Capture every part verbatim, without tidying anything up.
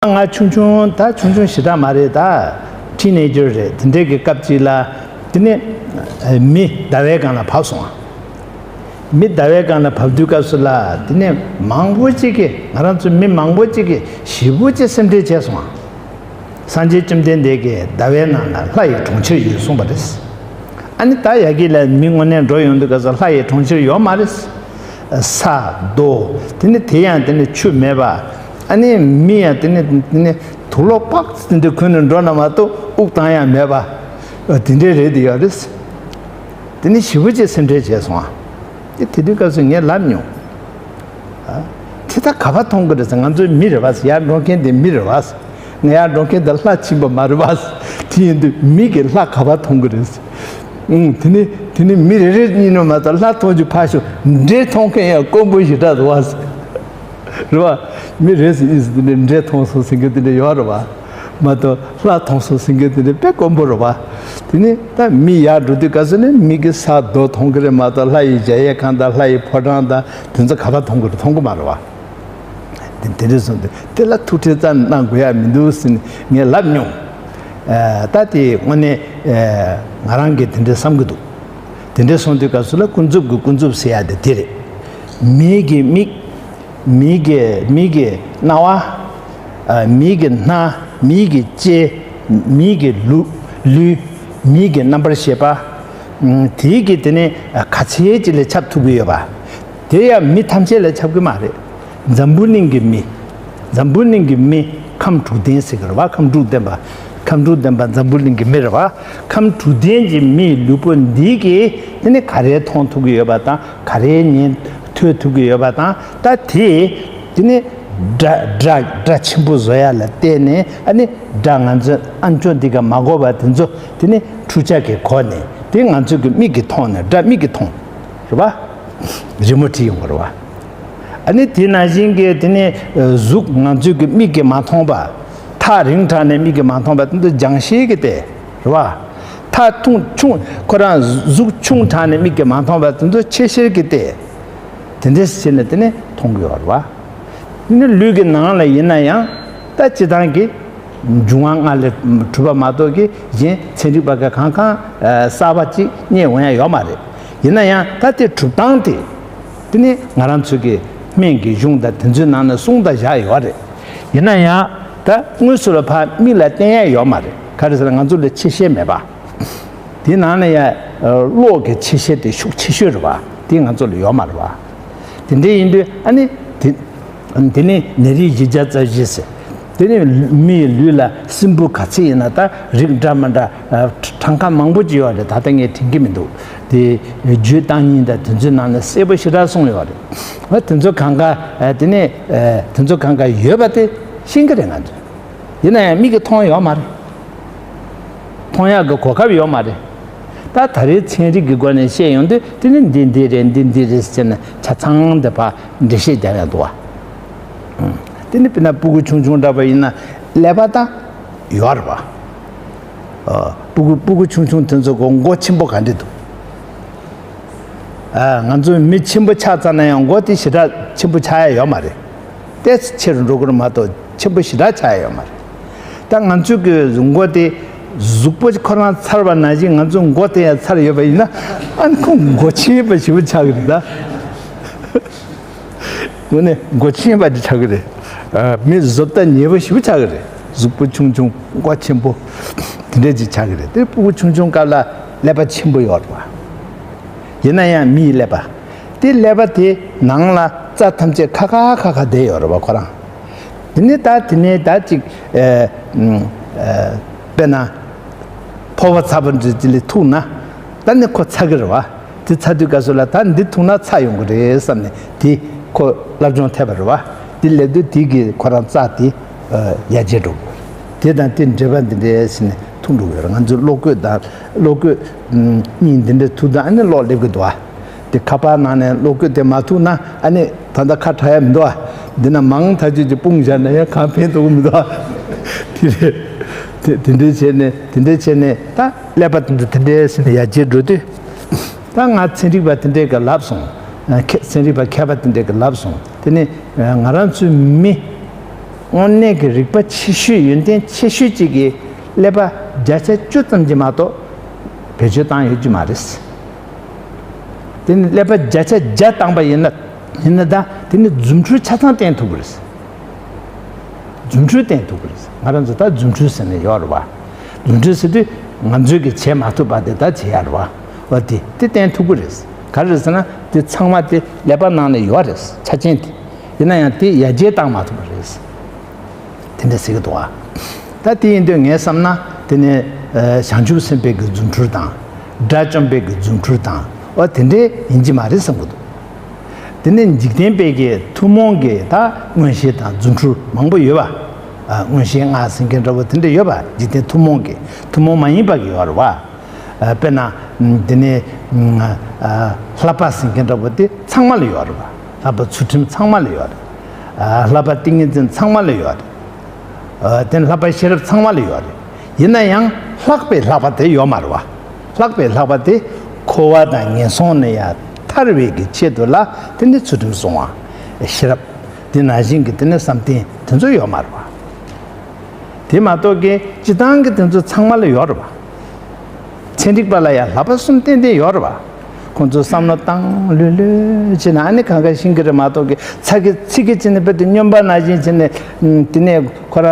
ང་ཆུང་ཆུང་ད་ཆུང་ཆུང་ཞེ་དྲག་མ་རེད། ད་ཊི་ནེ་ཇར་རེད། དེ་འདྲའི་གི་སྐབས་ཅིག་ལ་དེ་ནས་མི་ཟླ་བའི་སྒང་ལ་བབས་སོང་ང་། མི་ཟླ་བའི་སྒང་ལ་བབས་དུས་སྐབས་སུ་ལ་དེ་ནས་མང་པོ་ཅིག་གིས་ང་རང་ཚོ་མི་མང་པོ་ཅིག་གིས་ཞེ་པོ་ཅིག་སེམས་ཁྲལ་བྱས་སོང་ང་། སངས་རྒྱས་བཅོམ་ལྡན་འདས་ཀྱིས་ཟླ་བའི་ནང་ལ་ལྷ་ཡི་གྲོང་ཁྱེར་ཡོད་གསུངས་པ་རེད། ཨ་ནི་ད་ཡ་གི་ལ་མི་དངོས་གནས་འགྲོ་ཡོང་དུས་སྐབས་སུ་ལྷ་ཡི་གྲོང་ཁྱེར་ཡོད་མ་རེད། ས་རྡོ། དེ་ནི་དེ་ཡང་དེ་ནི་ཆུ་མེད་པ། ཨ་ནི་མི་ཡང་དེ་ནི་དེ་ནི་དུག་ལོག་པགས་དེ་འདྲ་གོན་ནས་འགྲོ་ན་མ་གཏོགས་དབུགས་བཏང་ཡང་མེད་པ། དེ་འདྲའི་རེད་དེ་ཡོད་རེད། དེ་ནི་ཞེ་པོ་ཅིག་སེམས་ཁྲལ་བྱས་སོང་ཨ། དེ་དེ་དུས་སྐབས་སུ་ངས་ལབ་མྱོང་། དེ་ད་ག་པར་མཐོང་གི་རེད་ཟེར། ང་ཚོའི་མི་རེད་བ་ཟེར། ཡར་འགྲོ་མཁན་དེ་མི་རེད་བ་ཟེར། ང་ཡར་འགྲོ་མཁན་དེ་ལྷ་ཕྱིན་པ་མ་རེད་བ་ཟེར། དེ་ཡིན་དུས་མི་གི་ལྷ་ག་པར་མཐོང་གི་རེད་ཟེར། ཨང་། དེ་ནི་དེ་ནི་མི་རེ་རེ་ཉིད་ནས་མ་གཏོགས་ལྷ་མཐོང་རྒྱུ་ཕར་ཞོག་འདྲེ་མཐོང་མཁན་ཡང་དཀོན་པོ་ཞེ་དྲག་འདུག་བ་ཟེར། རེད་བ། མི་རེ་ཟེར་ཨིན་ཟེར། དེ་ནི་འདྲེ་མཐོང་སོང་ཟེར་མཁན་དེ་འདྲ་ཡོད་རེད་བ། མ་གཏོགས་ལྷ་མཐོང་སོང་ཟེར་མཁན་དེ་འདྲ་དཔེ་དཀོན་པོ་རེད་བ། དེ་ནི་ད་མི་ཡར་འགྲོ་དུས་སྐབས་སུ་ནི་མི་གི་ས་རྡོ་མཐོང་གི་རེད་མ་གཏོགས་ལྷ་ཡི་གཞལ་ཡས་ཁང་དང་ལྷ་ཡི་ཕོ་བྲང་དང་དེ་ཚོ་ག་པར་མཐོང་གི་རེད། མཐོང་གི་མ་རེད་བ། དེ་དེ་འདྲ་སོང་དུས་དེ་ལ་ཐུགས་ཁྲལ་རྩ་གནང་དགོས་ཡ་མི་འདུག་ཟེར་ནས་ངས་ལབ་མྱོང་། ཨ། ད་དེ་དངོས་གནས་ཨ་ང་རང་གིས་དེ་འདྲ་བསམ་གྱི་འདུག་དེ་འདྲ་སོང་དུས་སྐབས་སུ་ལ་ཀུན་རྫོབ་ཀྱི་ཀུན་རྫོབ་ཟེར་ཡ་དེ་དེ་རེད། མིའི་གི་མིག་མིའི་གི་མིའི་གི་རྣ་བ། ཨ། མིའི་གི་སྣ། མིའི་གི་ལྕེ། མིའི་གི་ལུས། ལུས། མིའི་གི་རྣམ་པར་ཤེས་པ། ཨ། དེའི་གི་དེ་ནི་ག་ཚད་ཅིག་ལ་ཁྱབ་ཐུབ་ཀྱི་ཡོད་པ། དེ་ཡང་མི་ཐམས་ཅད་ལ་ཁྱབ་ཀྱི་མ་རེད། འཛམ་བུ་གླིང་གི་མི། འཛམ་བུ་གླིང་གི་མི་ཁམས་དྲུག་ལྡན་ཟེར་གི་རེད་བ། ཁམས་དྲུག་ལྡན་པ། ཁམས་དྲུག་ལྡན་པ་འཛམ་བུ་གླིང་གི་མི་རེད་བ། ཁམས་དྲུག་ལྡན་གྱི་མིའི་ལུས་པོ་འདི་གིས་དེ་ནི་ག་རེ་མཐོང་ཐུབ་ཀྱི་ཡོད་པ་དང་། ག་རེ་ཉན་ཐོས་ཐུབ་ཀྱི་ཡོད་པ་དང་། ད་དེ་དེ་ནི་སྒྲ་སྒྲ་སྒྲ་ཆེན་པོ་བཟོ་ཡ་ལ་བརྟེན་ནས། ཨ་ནི་སྒྲ་ང་ཚོས་ཨ་མཆོག་འདི་ག་མ་གོ་བ་དེ་ཚོ་དེ་ནི་འཕྲུལ་ཆས་ཀྱི་སྒོ་ནས་དེ་ང་ཚོ་གི་མིག་གིས་མཐོང་ནས། སྒྲ་མིག་གིས་མཐོང་། རེད་བ། རི་མོ་བྲིས་ཡོང་གི་རེད་བ། ཨ་ནི་དེ་ནང་བཞིན་གྱི་དེ་ནི་གཟུགས་ང་ཚོའི་གི་མིག་གིས་མ་མཐོང་བ། ཐག་རིང་དྲགས་ནས་མིག་གིས་མ་མཐོང་བ་དེ་ཚོ་རྒྱང་ཤེལ་གྱི་སྟེང་རེད་བ། ཐག་ཐུང་ཆུང་། ཁོ་རང་གཟུགས་ཆུང་དྲགས་ནས་མིག་གིས་མ་མཐོང་བ་དེ་ཚོ་ཆེ་ཤེལ་གྱི་སྟེང་། དེ་འདྲས་བྱས་ནས་དེ་ནི་མཐོང་གི་ཡོད་རེད་བ། དེ་ནི་ལུས་ཀྱི་ནང་ལ་ཡིན་ན་ཡང་ད་སྤྱིར་བཏང་གི་འབྱུང་བ་ལྔ་ལས་གྲུབ་པ་མ་གཏོགས་ཀྱི་གཞན་ཚན་རིག་པ་ག་གང་གང་གསར་པ་ཅིག་རྙེད་འོང་ཡ་ཡོད་མ་རེད། ཡིན་ན་ཡང་ད་དེ་གྲུབ་སྟངས་དེ། དེ་ནི་ང་རང་ཚོ་གི་སྨན་གྱི་གཞུང་དང་དེ་ཚོའི་ནང་ན་གསུངས་དང་བཞག་ཡོད་རེད། ཡིན་ན་ཡང་ད་དངོས་སུ་ལ་ཕར་མིག་ལ་བསྟན་ཡ་ཡོད་མ་རེད། ག་རེ་ཟེར་ན་ང་ཚོ་ལ་ཆེ་ཤེལ་མེད་པ། དེ་ནང་ན་ཡང་གློག་གི་ཆེ་ཤེལ་དེ་ཤུགས་ཆེ་ཤོས་རེད་བ། དེ་ང་ཚོ་ལ་ཡོད་མ་རེད་བ། དེ་འདྲ་ཡིན་དུས་ཨ་ནི་དེ། དེ་ནི་ནད་རིགས་བཞི་བརྒྱ་རྩ་བཞི་ཟེར། དེ་ནི་མིའི་ལུས་ལ་སྲིན་འབུ་ག་ཚད་ཡིན་ན་ད་རིགས་འདྲ་མི་འདྲ་ཨ་གྲངས་ཀ་མང་པོ་ཅིག་ཡོད་རེད། ད་ལྟ་ངས་དྲན་གྱི་མི་འདུག་དེ་རྒྱུད་བརྟག་གཉིས་དང་དེ་ཚོའི་ནང་ནས་གསལ་པོ་ཞེ་དྲག་གསུངས་ཡོད་རེད། ཨ་དེ་ཚོ་གང་ག་ཨ་དེ་ནི་ཨ་དེ་ཚོ་གང་ག་ཡོད་པ་དེ་ཤེས་ཀྱི་རེད་ང་ཚོས། ཡིན་ན་ཡང་མིག་གིས་མཐོང་ཡོད་མ་རེད། མཐོང་ཡག་གི་གོ་སྐབས་ཡོད་མ་རེད། ད་ད་རེས་ཚན་རིག་གི་སྒོ་ནས་བཤད་ཡོང་དུས་དེ་ནི་འདི་འདི་རེད། འདི་འདི་རེད་ཟེར་ནས་ཆ་ཚང་དེ་ཕར་འགྲེལ་བཤད་རྒྱག་ཡག་འདུག་བ། ཨང་། དེ་ནི་དཔེར་ན་སྤུ་གུ་ཆུང་ཆུང་འདྲ་པོ་ཡིན་ན་ཀླད་པ་ད་ཡོད་རེད་བ། ཨ། སྤུ་གུ་སྤུ་གུ་ཆུང་ཆུང་དེ་ཚོ་གི་མགོ་ཆེན་པོ་ག་འདྲ་འདུག་ཨ། ང་ཚོ་མི་ཆེན་པོ་ཆགས་ཙམ་ན་ཡང་མགོ་དེ་ཞེ་དྲག་ཆེན་པོ་ཆགས་ཡ་ཡོད་མ་རེད། ཏོག་ཙམ་ཆེ་རུ་འགྲོ་གི་རེད་མ་གཏོགས་ཆེན་པོ་ཞེ་དྲག་ཆགས་ཡ་ཡོད་མ་རེད། ད་ང་ཚོ་གི་མགོ་དེ་གཟུགས་པོ་ཁོ་རང་ཚར་བ་ནང་བཞིན་ང་ཚོ་མགོ་དེ་ཡང་ཚར་ཡོད་པ་ཡིན་ན། ཨ་ནི་ཁོ་མགོ་ཆེན་པོ་ཞེ་པོ་ཆགས་ཀྱི་རེད་ད། དངོས་གནས་མགོ་ཆེན་པ་ཅིག་ཆགས་ཀྱི་རེད། ཨ། མི་བཟོ་ལྟ་ཉེས་པོ་ཞེ་པོ་ཆགས་ཀྱི་རེད། གཟུགས་པོ་ཆུང་ཆུང་མགོ་ཆེན་པོ་དེ་འདྲས་ཅིག་ཆགས་ཀྱི་རེད། དེ་སྤུ་གུ་ཆུང་ཆུང་སྐབས་ལ་ཀླད་པ་ཆེན་པོ་ཡོད་རེད་བ། ཡིན་ན་ཡང་མིའི་ཀླད་པ། དེ་ཀླད་པ་དེ་ནང་ལ་རྩ་ཐམས་ཅད་ཁ་ཁ་ཁ་ཁ་བསྡད་ཡོད་རེད་བ་ཁོ་རང་། དེ་ནས་ད་དེ་ནས་ད་ཅིག་ཨ་ཨ་དཔེར་ན་ཕོར་པ་ཚ་པོ་འདི་འདི་ལ་ཐུག་ན་ད་ནི་ཁོ་ཚ་གི་རེད་བ། དེ་ཚ་དུས་སྐབས་སུ་ལ་ད་འདི་ཐུག་ན་ཚ་ཡོང་གི་རེད་བསམ་ནས་དེ་ཁོ་སློབ་སྦྱོང་ཐེབས་པ་རེད་བ། དེ་སླེབས་དུས་དེ་གིས་ཁོ་རང་རྩ་དེ་ཨ་ཡར་རྒྱས་འགྲོ་གི་རེད། དེ་དང་དེ་འབྲེལ་བ་འདི་འདྲས་ཟེར་ནས་ཐུག་འགྲོ་གི་རེད། ང་ཚོའི་གློག་སྐུད་དང་གློག་སྐུད་ཨམ་གཉིས་འདི་འདྲས་ཐུག་དུས་ཨ་ནི་གློག་སླེབས་ཀྱི་འདུག་ཨ། དེ་ཁ་པར་ནང་ནས་གློག་སྐུད་དེ་མ་ཐུག་ན་ཨ་ནི་ད་ལྟ་ཁ་གྲག་ཡ་མི་འདུག་ཨ། འདི་ན་མང་ཐག་ཆོད་ཀྱི་སྤུངས་བཞག་ན་ཡང་གང་ཕན་ཐོགས་ཀྱི་མི་འདུག་ཨ། དེ་རེད། དེ་དེ་འདྲས་བྱས་ནས་དེ་འདྲས་བྱས་ནས་ད་ཀླད་པ་དེ་འདྲས་དེ་འདྲས་ཟེར་ནས་ཡར་རྒྱས་འགྲོ་དུས། ད་ང་ཚན་རིག་པ་དེ་འདྲས་ཀྱིས་ལབ་སོང་། ཨ་མཁས་ཚན་རིག་པ་མཁས་པ་དེ་འདྲས་ཀྱིས་ལབ་སོང་། དེ་ནི་ཨ་ང་རང་ཚོའི་མི་ དངོས་གནས་ཀྱི་རིག་པ་ཆེ་ཤོས་ཡོན་ཏན་ཆེ་ཤོས་ཅིག་གིས་ཀླད་པ་བརྒྱ་ཆ་བཅུ་ཙམ་གྱིས་མ་གཏོགས་བེད་སྤྱོད་བཏང་ཡོད་ཀྱི་མ་རེད། དེ་ནི་ཀླད་པ་བརྒྱ་ཆ་བརྒྱ་བཏང་པ་ཡིན་ན་ཡིན་ན་ད་དེ་ནི་རྫུ་འཕྲུལ་ཆ་ཚང་བསྟན་ཐུབ་ཀྱི་རེད། རྫུ་འཕྲུལ་བསྟན་ཐུབ་ཀྱི་རེད། ང་རང་ཚོ་ད་རྫུ་འཕྲུལ་ཟེར་ནས་ཡོད་རེད་བ། རྫུ་འཕྲུལ་ཟེར་དུས་ང་ཚོས་ཀྱི་བྱེད་མ་ཐུབ་པ་དེ་ད་བྱེད་ཡ་རེད་བ། འོ་དེ་དེ་བསྟན་ཐུབ་ཀྱི་རེད། ག་རེ་རེད་ཟེར་ན་དེ་ཚང་མ་དེ་ཀླད་པ་ནང་ནས་ཡོད་རེད། ཆ་རྐྱེན་དེ། ཡིན་ན་ཡང་དེ་ཡར་རྒྱས་བཏང་མ་ཐུབ་པ་རེད། དེ་འདྲ་ཟེར་གྱི་འདུག་ཨ། ད་དེ་ཡིན་དུས་ངས་བསམ་ན་དེ་ནི་ཨ་བྱང་ཆུབ་སེམས་དཔའི་གི་རྫུ་འཕྲུལ་དང་། དགྲ་བཅོམ་པའི་གི་རྫུ་འཕྲུལ་དང་། འོ་དེ་འདྲས་ཡིན་གྱི་མ་རེད་བསམ་གྱི་འདུག་དེ་ནི་འཇིག་རྟེན་པའི་གི་ཐུན་མོང་གི་ད་མངོན་ཤེས་དང་རྫུ་འཕྲུལ་མང་པོ་ཡོད་པ། ཨ་མངོན་ཤེས་ལྔ་ཟེར་མཁན་འདྲ་བོ་དེ་འདྲས་ཡོད་པ། འཇིག་རྟེན་ཐུན་མོང་གི་ཐུན་མོང་མ་ཡིན་པ་གི་ཡོད་རེད་བ། ཨ་དཔེར་ན་ཨམ་དེ་ནས་ཨ་ལྷག་པ་ཟེར་མཁན་འདྲ་པོ་དེ་ཚང་མ་ལ་ཡོད་རེད་བ། ལྷག་པ་ཚུལ་ཁྲིམས་ཚང་མ་ལ་ཡོད་རེད། ཨ་ལྷག་པ་ཏིང་ངེ་འཛིན་ཚང་མ་ལ་ཡོད་རེད། ཨ་དེ་ནས་ལྷག་པ་ཤེས་རབ་ཚང་མ་ལ་ཡོད་རེད། ཡིན་ན་ཡང་ལྷག་པའི་ལྷག་པ་དེ་ཡོད་མ་རེད་བ། ལྷག་པའི་ལྷག་པ་དེ་འཁོར་བ་དང་ངན་སོང་ནས་ཡང་ཐར་བའི་གི་ཆེད་དུ་ལ་དེ་ནི་ཚུལ་ཁྲིམས་སྲུང་བ། ཤེས་རབ། དེ་ནང་བཞིན་གྱི་དེ་ནི་བསམ་གཏན་དེ་ཚོ་ཡོད་མ་རེད་བ། དེ་མ་གཏོགས་ཀྱི་སྤྱི་བཏང་གི་དེ་ཚོ་ཚང་མ་ལ་ཡོད་རེད་བ། ཚན་རིག་པ་ལ་ཡང་ལྷག་པ་གསུམ་ཏན་ཏན་ཡོད་རེད་བ། ཁོང་ཚོས་བསམ་བློ་བཏང་ལྷོད་ལྷོད་བྱས་ན་ཨ་ནི་གང་ག་ཤེས་ཀྱི་རེད་མ་གཏོགས་ཀྱི་ཚ་གི་ཚིག་གི་བྱས་ནས་དཔེ་དེ་སྨྱོན་པ་ནང་བཞིན་བྱས་ནས་དེ་ནས་ཁོ་ར་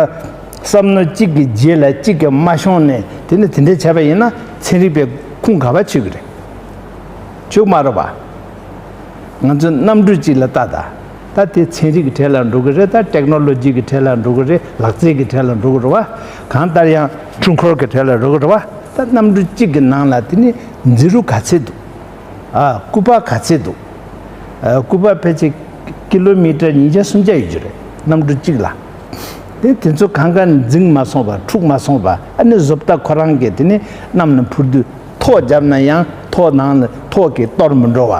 བསམ་བློ་གཅིག་གི་རྗེས་ལ་གཅིག་གི་མ་ཤོང་ནས་དེ་ནས་དེ་འདྲས་བྱས་པ་ཡིན་ན་ཚན་རིག་པའི་ཁུངས་ག་པར་ཆུད་ཀྱི་རེད། ཆུད་མ་རེད་བ། ང་ཚོས་གནམ་གྲུ་གཅིག་ལ་ལྟ་ད། ད་དེ་ཚན་རིག་གི་གྲས་ལ་འགྲོ་གི་རེད། ད་ཊེག་ནོ་ལོ་ཇི་གི་གྲས་ལ་འགྲོ་གི་རེད། ལག་རྩལ་གྱི་གྲས་ལ་འགྲོ་གི་རེད་བ། གང་ལྟར་ཡང་འཕྲུལ་འཁོར་གྱི་གྲས་ལ་འགྲོ་གི་རེད་བ། ད་གནམ་གྲུ་གཅིག་གི་ནང་ལ་དེ་ནི་འཛིང་རུ་ག་ཚད་འདུག་ཨ་སྐུད་པ་ག་ཚད་འདུག་ཨ་སྐུད་པ་ཕལ་ཆེར་ཀི་ལོ་མི་ཊར་ཉིས་བརྒྱ་སུམ་བརྒྱ་ཡོད་རྒྱུ་རེད། གནམ་གྲུ་གཅིག་ལ། དེ་དེ་ཚོ་གང་ག་འཛིང་མ་སོང་བ་འཁྲུག་མ་སོང་བ་ཨ་ནི་བཟོ་ལྟ་ཁོ་རང་གིས་དེ་ནི་གནམ་ནས་འཕུར་དུས། ཐོག་བརྒྱབ་ན་ཡང་ཐོག་ནང་ལ་ཐོག་གིས་གཏོར་མི་འགྲོ་བ།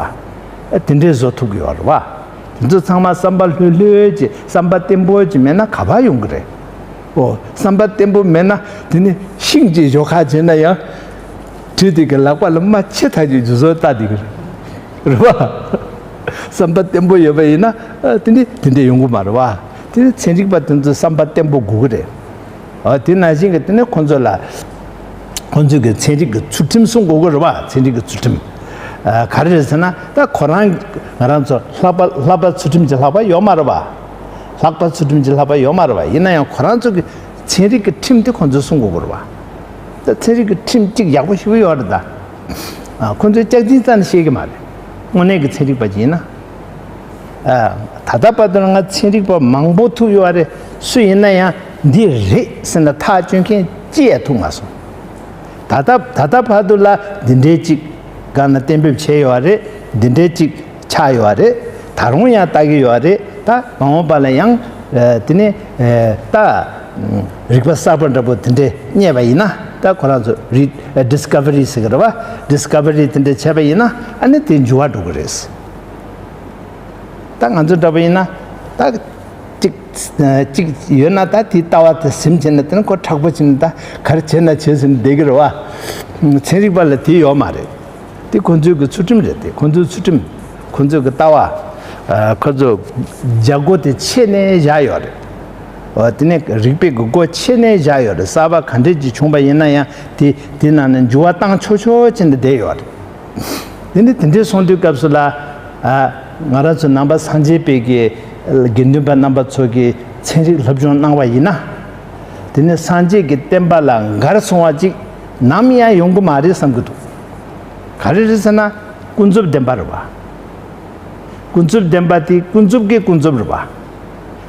ཨ་དེ་འདྲས་བཟོ་ཐུབ་ཀྱི་ཡོད་རེད་བ། དེ་ཚོ་ཚང་མ་བསམ་པ་ལྷོད་ལྷོད་ཀྱིས་བསམ་པ་བརྟན་པོ་ཅིག་མེད་ན་ག་པར་ཡོང་གི་རེད། ཨོ་བསམ་པ་བརྟན་པོ་མེད་ན་དེ་ནི་ཤིང་གཅིག་བཞོ་ཁ་བྱས་ན་ཡང་གྲི་དེ་གི་ལག་པ་ལ་རྨ་ཆེ་ཐག་ཆོད་ཀྱི་བཟོ་ལྟ་དེ་གི་རེད། རེད་བ། བསམ་པ་བརྟན་པོ་ཡོད་པ་ཡིན་ན་ཨ་དེ་འདྲས་དེ་འདྲས་ཡོང་གི་མ་རེད་བ། དེ་ནི་ཚན་རིག་པ་དེ་ཚོ་བསམ་པ་བརྟན་པོ་དགོས་ཀྱི་རེད། ཨ་དེ་ནང་བཞིན་གྱི་དེ་ནས་ཁོང་ཚོ་ལ་ཁོང་ཚོས་ཀྱི་ཚན་རིག་གི་ཚུལ་ཁྲིམས་སྲུང་དགོས་ཀྱི་རེད་བ། ཚན་རིག་གི་ཚུལ་ཁྲིམས། ཨ་ག་རེ་རེད་ཟེར་ན་ད་ཁོ་རང་ང་རང་ཚོ་ལྷག་པ་ལྷག་པ་ཚུལ་ཁྲིམས་ཀྱི་ལྷག་པ་ཡོད་མ་རེད་བ། ལྷག་པ་ཚུལ་ཁྲིམས་ཀྱི་ལྷག་པ་ཡོད་མ་རེད་བ། ཡིན་ན་ཡང་ཁོ་རང་ཚོ་གི་ཚན་རིག་གི་ཁྲིམས་དེ་ཁོང་ཚོས་སྲུང་དགོས་ཀྱི་རེད་བ། ད་ཚན་རིག་གི་ཁྲིམས་གཅིག་ཡག་པོ་ཞེ་པོ་ཡོད་རེད་ད། ཨ་ཁོང་ཚོས་སྐྱག་རྫུན་རྩ་ནས་བཤད་ཀྱི་མ་རེད། དངོས་གནས་ཀྱི་ཚན་རིག་པ་ཅིག་ཡིན་ན། ཨ་ད་ལྟ་བར་དུ་ང་ཚན་རིག་པ་མང་པོ་ཐུག་ཡོད་རེད། སུ་ཡིན་ན་ཡང་འདི་རེད་ཟེར་ན་ཐག་གཅོད་མཁན་གཅིག་ཡང་ཐུག་མ་སོང་། ད་ལྟ་ད་ལྟ་བར་དུ་ལ་འདི་འདྲའི་གཅིག་སྒང་ན་གཏན་འབེབས་བྱས་ཡོད་རེད། འདི་འདྲའི་གཅིག་ཆགས་ཡོད་རེད། ད་རུང་ཡང་ལྟ་གི་ཡོད་རེད། ད་མ་འོངས་པ་ལ་ཡང་ཨ་དེ་ནས་ཨ་ད་རིག་པ་གསར་པ་འདྲ་པོ་དེ་འདྲས་རྙེད་པ་ཡིན་ན་ད་ཁོ་རང་ཚོ་རི་ཨ་ཌིས་ཁ་བ་རི་ཟེར་གི་རེད་བ། ཌིས་ཁ་བ་རི་དེ་འདྲས་བྱས་པ་ཡིན་ན་ཨ་ནི་དེ་འགྱུར་བ་འགྲོ་གི་རེད། ད་ང་ཚོ་འདྲ་པོ་ཡིན་ན་ད་གཅིག་གཅིག་ཡོད་ན་ད་དེའི་ལྟ་བ་དེ་ཟིན་བྱས་ན་དེ་ནི་ཁོ་མཁྲེགས་པོ་བྱས་ན་ད་ག་རེ་བྱས་ན་བྱས་ཟིན་བསྡད་ཀྱི་རེད་བ། ཚན་རིག་པ་ལ་དེ་ཡོད་མ་རེད། དེ་ཁོ་ཚོའི་གི་ཚུལ་ཁྲིམས་རེད། དེ་ཁོ་ཚོའི་ཚུལ་ཁྲིམས། ཁོ་ཚོའི་གི་ལྟ་བ། ཨ་ཁོ་ཚོ་རྒྱ་སྒོ་དེ་ཕྱེ་ནས་བཞག་ཡོད་རེད། འོ་དེ་ནས་རིག་པའི་གི་སྒོ་ཕྱེ་ནས་བཞག་ཡོད་རེད། གསར་པ་ག་འདྲས་ཅིག་བྱུང་པ་ཡིན་ན་ཡང་དེ་དེ་ནང་ནས་འགྱུར་བ་བཏང་ཆོག་ཆོག་བྱས་ནས་བསྡད་ཡོད་རེད། དེ་ནས་དེ་འདྲས་སོང་དུས་སྐབས་སུ་ལ་ཨ་ང་རང་ཚོ་ནང་པ་སངས་རྒྱས་པའི་གི་དགེ་འདུན་པ་རྣམ་པ་ཚོ་གི་ཚན་རིག་སློབ་སྦྱོང་གནང་བ་ཡིན་ན། དེ་ནི་སངས་རྒྱས་ཀྱི་བསྟན་པ་ལ་འགལ་སོང་བ་ཅིག་ནམ་ཡང་ཡོང་གི་མ་རེད་བསམ་གྱི་འདུག་ག་རེ་རེད་ཟེར་ན་ཀུན་རྫོབ་བདེན་པ་རེད་བ། ཀུན་རྫོབ་བདེན་པ་དེ་ཀུན་རྫོབ་ཀྱི་ཀུན་རྫོབ་རེད་བ།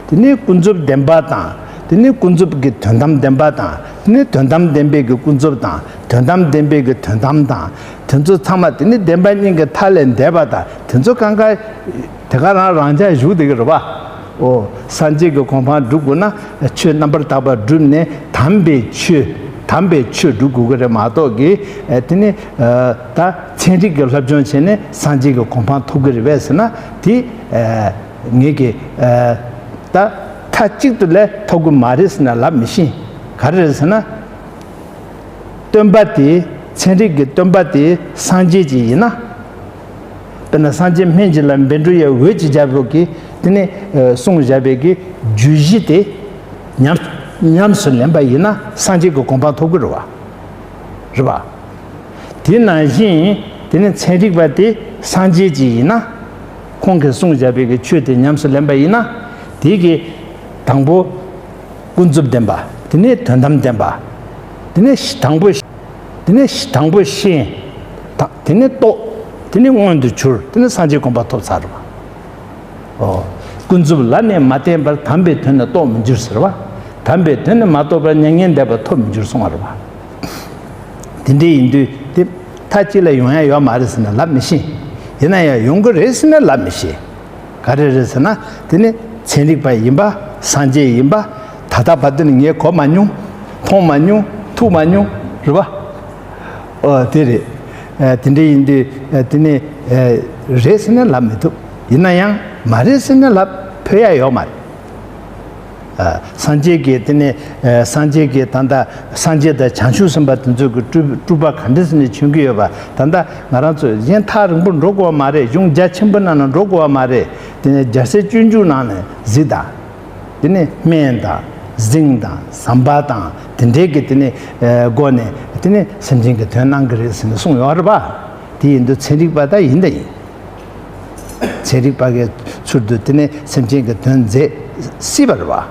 དེ་ནི་ཀུན་རྫོབ་བདེན་པ་དང་དེ་ནི་ཀུན་རྫོབ་ཀྱི་དོན་དམ་བདེན་པ་དང་དེ་ནི་དོན་དམ་བདེན་པའི་གི་ཀུན་རྫོབ་དང་དོན་དམ་བདེན་པའི་གི་དོན་དམ་དང་དེ་ཚོ་ཚང་མ་དེ་ནི་བདེན་པ་གཉིས་ཀྱི་མཐའ་ལས་འདས་པ་དང་དེ་ཚོ་གང་ག་དེ་ག་རང་རང་འཇགས་བཞུགས་བསྡད་ཀྱི་རེད་བ། ཨོ། སངས་རྒྱས་ཀྱི་གོ་འཕང་སྒྲུབ་དགོས་ན་ཆོས་རྣམ་པར་དག་པ་བསྒྲུབས་ནས་དམ་པའི་ཆོས་དམ་པའི་ཆོས་སྒྲུབ་དགོས་ཀྱི་རེད་མ་གཏོགས་ཀྱི་ཨ་དེ་ནི་ཨ་ད་ཚན་རིག་གི་སློབ་སྦྱོང་བྱས་ནས་སངས་རྒྱས་ཀྱི་གོ་འཕང་ཐོབ་ཀྱི་རེད་པས་ཟེར་ན་དེ་ཨ་ངེད་ཀྱི་ཨ་ད་མཐའ་གཅིག་ཏུ་ལས་ཐོབ་ཀྱི་མ་རེད་ཟེར་ན་ལབ་མི་ཤེས། ག་རེ་རེད་ཟེར་ན། སྟོན་པ་དེ་ཚན་རིག་གི་སྟོན་པ་དེ་སངས་རྒྱས་ཅིག་ཡིན་ན། དཔེར་ན་སངས་རྒྱས་སྨན་གྱི་བླ་བཻ་ཌཱུརྱ་འོད་ཀྱི་རྒྱལ་པོ་གིས་དེ་ནས་ཨ་གསུངས་བཞག་པའི་གི་བརྗོད་གཞི་དེ་ ཉམས་ཉམས་སུ་ལེན་པ་ཡིན་ན་སངས་རྒྱས་ཀྱི་གོ་འཕང་ཐོབ་ཀྱི་རེད་བ། རེད་བ། དེ་ནང་བཞིན་དེ་ནི་ཚན་རིག་པ་དེ་སངས་རྒྱས་ཅིག་ཡིན་ན། ཁོང་གིས་གསུངས་བཞག་པའི་གི་ཆོས་དེ་ཉམས་སུ་ལེན་པ་ཡིན་ན། དེ་གི་དང་པོ་ཀུན་རྫོབ་བདེན་པ། དེ་ནས་དོན་དམ་བདེན་པ། དེ་ནས་དང་པོ། དེ་ནས་དང་པོ་ཤེས། ད་དེ་ནས་རྟོགས། དེ་ནས་མངོན་དུ་གྱུར། དེ་ནས་སངས་རྒྱས་གོ་འཕང་ཐོབ་ཚར་བ། ཨོ། ཀུན་རྫོབ་ལ་ནི་མ་བརྟེན་པར་དམ་པའི་དོན་ནི་རྟོགས་མི་འགྱུར་ཟེར་བ། དམ་པའི་དོན་ནི་མ་རྟོགས་པར་མྱ་ངན་འདས་པ་ཐོབ་མི་འགྱུར་གསུངས་པ་རེད་བ། དེ་འདྲ་ཡིན་དུས་དེ་མཐའ་གཅིག་ལ་ཡོང་ཡ་ཡོད་མ་རེད་ཟེར་ན་ལབ་མི་ཤེས། ཡིན་ན་ཡང་ཡོང་གི་རེད་ཟེར་ན་ལབ་མི་ཤེས། ག་རེ་རེད་ཟེར་ན། དེ་ནི་ཚན་རིག་པ་ཡིན་པ། སངས་རྒྱས་ཡིན་པ། ད་ལྟ་བར་དུ་ནི་ངས་གོ་མ་མྱོང་། མཐོང་མ་མྱོང་། ཐུག་མ་མྱོང་། རེད་བ། ཨོ་དེ་རེད། ཨ་དེ་འདྲ་ཡིན་དུས་ཨ་དེ་ནི་ཨ་རེད་ཟེར་ན་ལབ་མི་ཐུབ། ཡིན་ན་ཡང་མ་རེད་ཟེར་ན་ལབ་ཕོད་ཡ་ཡོད་མ་རེད། ཨ་སངས་རྒྱས་ཀྱི་དེ་ནི་ཨ་སངས་རྒྱས་ཀྱི་ད་ལྟ་སངས་རྒྱས་དང་བྱང་ཆུབ་སེམས་དཔའ་དེ་ཚོ་གི་སྤྲུལ་སྤྲུལ་པ་ག་འདྲ་ཟེར་ནས་བྱོན་གྱི་ཡོད་པ། ད་ལྟ་ང་རང་ཚོ་གཞན་ཐག་རིང་པོ་འགྲོ་དགོས་པ་མ་རེད། གཞུང་རྒྱ་ཆེན་པོ་ནང་ན་འགྲོ་དགོས་པ་མ་རེད། དེ་ནི་རྒྱལ་སྲས་སྤྱོད་འཇུག་ནང་ནས་གཟིགས་དང་། དེ་ནས་སྨན་དང་གཟིངས་དང་ཟམ་པ་དང་དེ་འདྲའི་གི་དེ་ནས་ཨ་སྒོ་ནས་དེ་ནས་སེམས་ཅན་གྱི་དོན་གནང་གི་རེད་ཟེར་ནས་གསུངས་ཡོད་རེད་པ། དེ་ཡིན་དུས་ཚན་རིག་པ་ད་ཡིན་ད་ཡིན། ཚན་རིག་པ་གི་ཚུལ་དུ་དེ་ནས་སེམས་ཅན་གྱི་དོན་མཛད་སྲིད་པ་རེད་པ།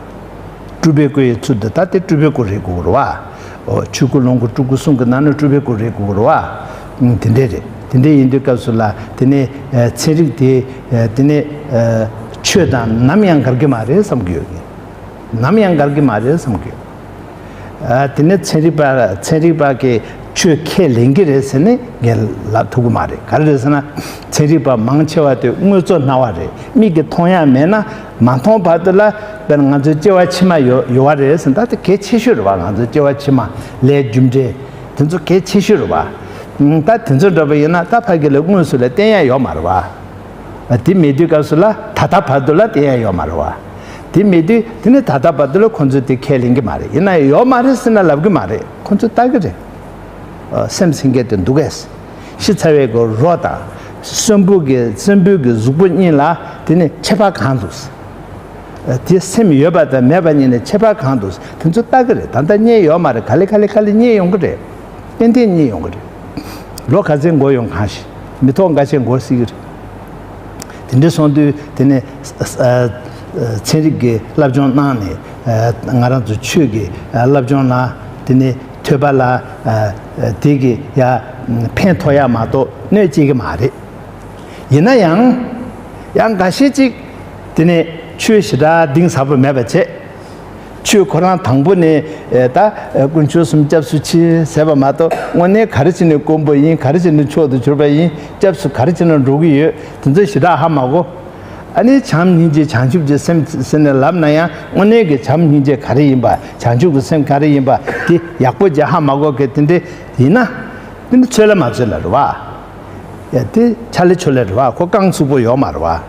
སྤྲུལ་པའི་སྐུ་ཡི་ཚུལ་དུ་ད་དེ་སྤྲུལ་པའི་སྐུ་རེད་དགོས་རེད་པ། ཨོ་ཆོས་སྐུ་ལོངས་སྐུ་སྤྲུལ་སྐུ་གསུམ་གྱི་ནང་ནས་སྤྲུལ་པའི་སྐུ་རེད་དགོས་རེད་པ། ཨང་དེ་འདྲས་རེད། དེ་འདྲས་ཡིན་དུས་སྐབས་སུ་ལ་དེ་ནས་ཨ་ཚན་རིག་དེ་ཨ་དེ་ནས་ཨ་ཆོས་དང་ནམ་ཡང་འགལ་གྱི་མ་རེད་བསམ་གྱི་ཡོད། ནམ་ཡང་འགལ་གྱི་མ་རེད་བསམ་གྱི་ཡོད། ཨ་དེ་ནས་ཚན་རིག་པ་ཚན་རིག་པ་གིས་ཆོས་ཁས་ལེན་གྱི་རེད་ཟེར་ནས་ངས་ལབ་ཐུབ་ཀྱི་མ་རེད། ག་རེ་རེད་ཟེར་ན། ཚན་རིག་པ་མང་ཆེ་བ་དེ་དངོས་གཙོ་སྨྲ་བ་རེད། མིག་གིས་མཐོང་ཡ་མེད་ན། མ་མཐོང་བར་དུ་ལ་དཔེར་ན་ང་ཚོའི་སྐྱེ་བ་ཕྱི་མ་ཡོད་ཡོད་པ་རེད་ཟེར་ན། ད་དེ་གལ་ཆེ་ཤོས་རེད་པ། ང་ཚོའི་སྐྱེ་བ་ཕྱི་མ་ལས་རྒྱུ་འབྲས་དེ་ཚོ་གལ་ཆེ་ཤོས་རེད་པ། ད་དེ་ཚོ་འདྲ་པོ་ཡིན་ན་ད་ཕ་གི་ལ་དངོས་སུ་ལ་བསྟན་ཡ་ཡོད་མ་རེད་པ། དེ་མེད་དུས་སྐབས་སུ་ལ་ད་ལྟ་བར་དུ་ལ་བསྟན་ཡ་ཡོད་མ་རེད་པ། དེ་མེད་དུས་དེ་ནི་ད་ལྟ་བར་དུ་ལ་ཁོང་ཚོས་དེ་ཁས་ལེན་གྱི་མ་རེད། ཡིན་ན་ཡོད་མ་རེད་ཟེར་ན་ལབ་གི་མ་རེད། ཁོང་ཚོས་ལྟ་གི་རེད། ཨ་སེམས་ཟེར་མཁན་དེ་འདུག་གས། ཤི་ཚར་བའི་གི་རོ་དང་གསོན་པོ་གི་གསོན་པོའི་གི་གཟུགས་པོ་གཉིས་ལ་དེ་ནི་ཁྱད་པར་གང་འདུག། ཨ་དེ་སེམས་ཡོད་པ་དང་མེད་པ་གཉིས་ནི་ཁྱད་པར་གང་འདུག། དེ་ཚོ་ལྟ་གི་རེད། ད་ལྟ་རྙེད་ཡོད་མ་རེད། ག་ལེ་ག་ལེ་ག་ལེ་རྙེད་ཡོང་གི་རེད། ཏན་ཏན་རྙེད་ཡོང་གི་རེད། ལོ་ག་ཚོད་འགོར་ཡོང་གང་ཤེས། མི་ཐོག་འགའ་ཤས་འགོར་སྲིད་ཀྱི་རེད། དེ་འདྲ་སོང་དུས་དེ་ནས་ཨ་ཨ་ཚན་རིག་གི་སློབ་སྦྱོང་གནང་ནས་ཨ་ང་རང་ཚོ་ཆོས་ཀྱི་ཨ་སློབ་སྦྱོང་ལ་དེ་ནས་ཐོས་པ་ལ་ཨ་ཨ་དེ་གི་ཡ་ཕན་ཐོགས་ཡ་མ་གཏོགས་གནོད་སྐྱེལ་གི་མ་རེད། ཡིན་ན་ཡང་ཡང་འགའ་ཤས་ཅིག་དེ་ནས་ཆོས་ཞེ་དྲག་གཏིང་ཟབ་པོ་མེད་པ་བྱས། ཆོས་ཁོ་རང་དང་པོ་ནས་ཨེ་ད་ཨེ་དཀོན་མཆོག་གསུམ་སྐྱབས་སུ་མཆི་ཟེར་བ་མ་གཏོགས། དངོས་གནས་ག་རེ་བྱས་ནས་དཀོན་པོ་ཡིན། ག་རེ་བྱས་ནས་མཆོག་ཏུ་གྱུར་པ་ཡིན། སྐྱབས་སུ་ག་རེ་བྱས་ནས་འགྲོ་གི་ཡོད། དེ་ཚོ་ཞེ་དྲག་ཧ་མ་གོ། ཨ་ནི་བྱམས་སྙིང་རྗེ་བྱང་ཆུབ་ཀྱི་སེམས་ཟེར་ནས་ལབ་ན་ཡང་། དངོས་གནས་ཀྱི་བྱམས་སྙིང་རྗེ་ག་རེ་ཡིན་པ། བྱང་ཆུབ་ཀྱི་སེམས་ག་རེ་ཡིན་པ་དེ་ཡག་པོ་ཅིག་ཧ་མ་གོ་གི། དེ་འདྲ་ཡིན་ན། དེ་འདྲ་ཚོད་ལ་མ་ཚོད་ལ་རེད་བ། ཡ་དེ་ཆ་ལེ་ཆོ་ལེ་རེད་བ། ཁོ་རྐང་ཚུགས་པོ་ཡོད་མ་རེད་བ།